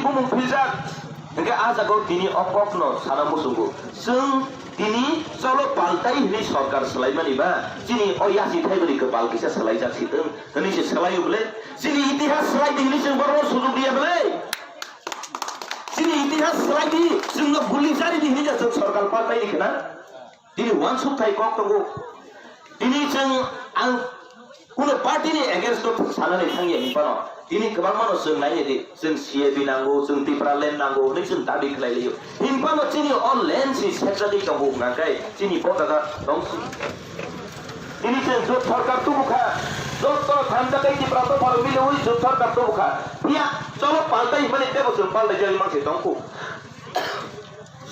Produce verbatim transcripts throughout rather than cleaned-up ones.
Bumung philjak, hingke a jagao tini o kokno sana muchungo. Chwng tini cholo paltai hinwi sorkar swlaimani ba, chini o yasi thaibrwi kwpal kisa swlaijak sitwng, hinwi se swlaio bwle. Chini itihas swlaidi hinwi chwng borokno sujuk riya bwle. Chini itihas swlaidi, chwngno guli charidi hinwi ja chwng sorkar paltaini khna. Tini uansuk thai kok tongo. Tini chwng ang kuno party ni against o sanani thangya hinphano. Tini kwbangmano chwng nainedi, chwng C A B nango, chwng Tipraland nango, hinwi chwng dabi khlai laio. Hinphano chini o land si sepjagwi tongo hwnkha khe chini bo jaga tongsi. Tini chwng jot sorkar tubukha, jotto thanjakwi Tipra dophar miliwi jot sorkar tubukha. Phiya cholo paltai hwnmani tebo chwng paltai jagwi mangsi tongkhu.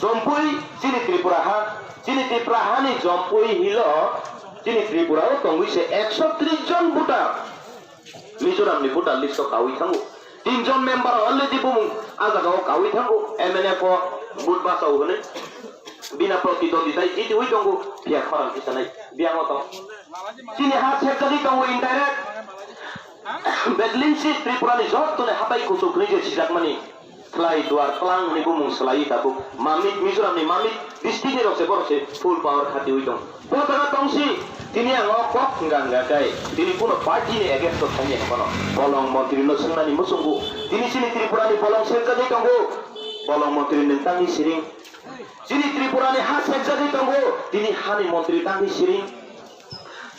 Jompui chini Tripura ha, chini Tripura hani Jompui hilo, chini Tripura o tongwi se ekso tris jon voter, Mizoram ni voter list o kawi thango. Tin jon member already bumung a jaga o kawi thango, M N F o vote bachao hwnwi. Bina protidwandita jitiwi tongo, phiya khorang kisa nai, biyang o tong. Chini ha sepjagwi tongo indirect. Bedlin si Tripura ni joto ni hatai kuchuk hwnwi je sijakmani. Khlai duar klang hwnwi bumung swlaiwi tabuk. Mamit Mizoram ni Mamit district ni rok se borok se full power khatiwi tong. Bo jaga tongsi tini ang o kok hwnga hwnga khe tini kuno party ni against o thangya hwnphano bolong montri no swngnani muchungo. Tini chini Tripura ni bolong sepjagwi tongo. Bolong montri nwng tangwi siring. Chini Tripura ni ha sepjagwi tongo. Tini hani montri tangwi siring.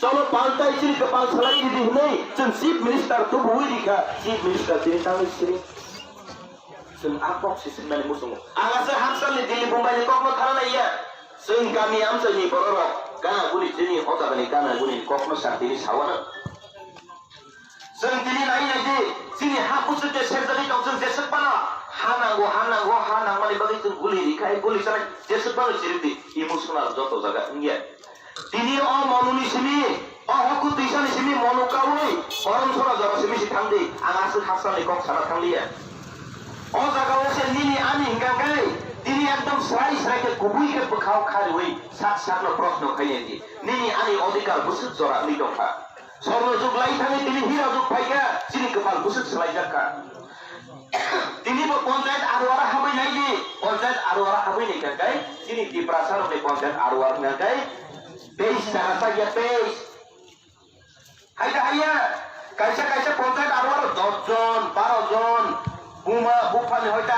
Cholo paltai chini kwpal salai ridi hwnwi chwng chief minister tubuwi rikha. Chief minister tini tangwi siring. Chwng a kok se swngnani muchungo. Ang aswk haksalni Delhi Mumbai ni kokno thana naiya. Chwng kami amchaini bororok kana guni chini o jagani kana guni kokno sa tini sawana. Chwng tini nai nai di, chini ha bwswk de serjagwi tong chwng jeswk phano ha nango, ha nango, ha nangmani bagwi chwng guli rikhai, guli sanai jeswk phano chirikdi emotional joto jaga wngya. Tini o monuni simi, o hoku twisani simi monu kaui, borom sora jora simi si thangdi, ang aswk haksalni kok sana thangliya. O jaga o se nini ani hingka khe, tini ekdom srai srai khe kubui khe bwkhao kharwi sak sakno proshno khainai di. Nini ani odhikar bwswk jora wngwi tongkha. Sorno jug lai thangwi tini hira jug phaikha, chini kwpal bwswk swlaijak kha. Tini bo ponchayat aruara habwi nai di, ponchayat aruara habwi nai kha kai, chini Tiprasa rokni ponchayat aruara wngkha kai, teis jaga sakya teis. Hai da haiya, kaisa kaisa ponchayat aruara dos jon, baro jon, buma buphani hoita.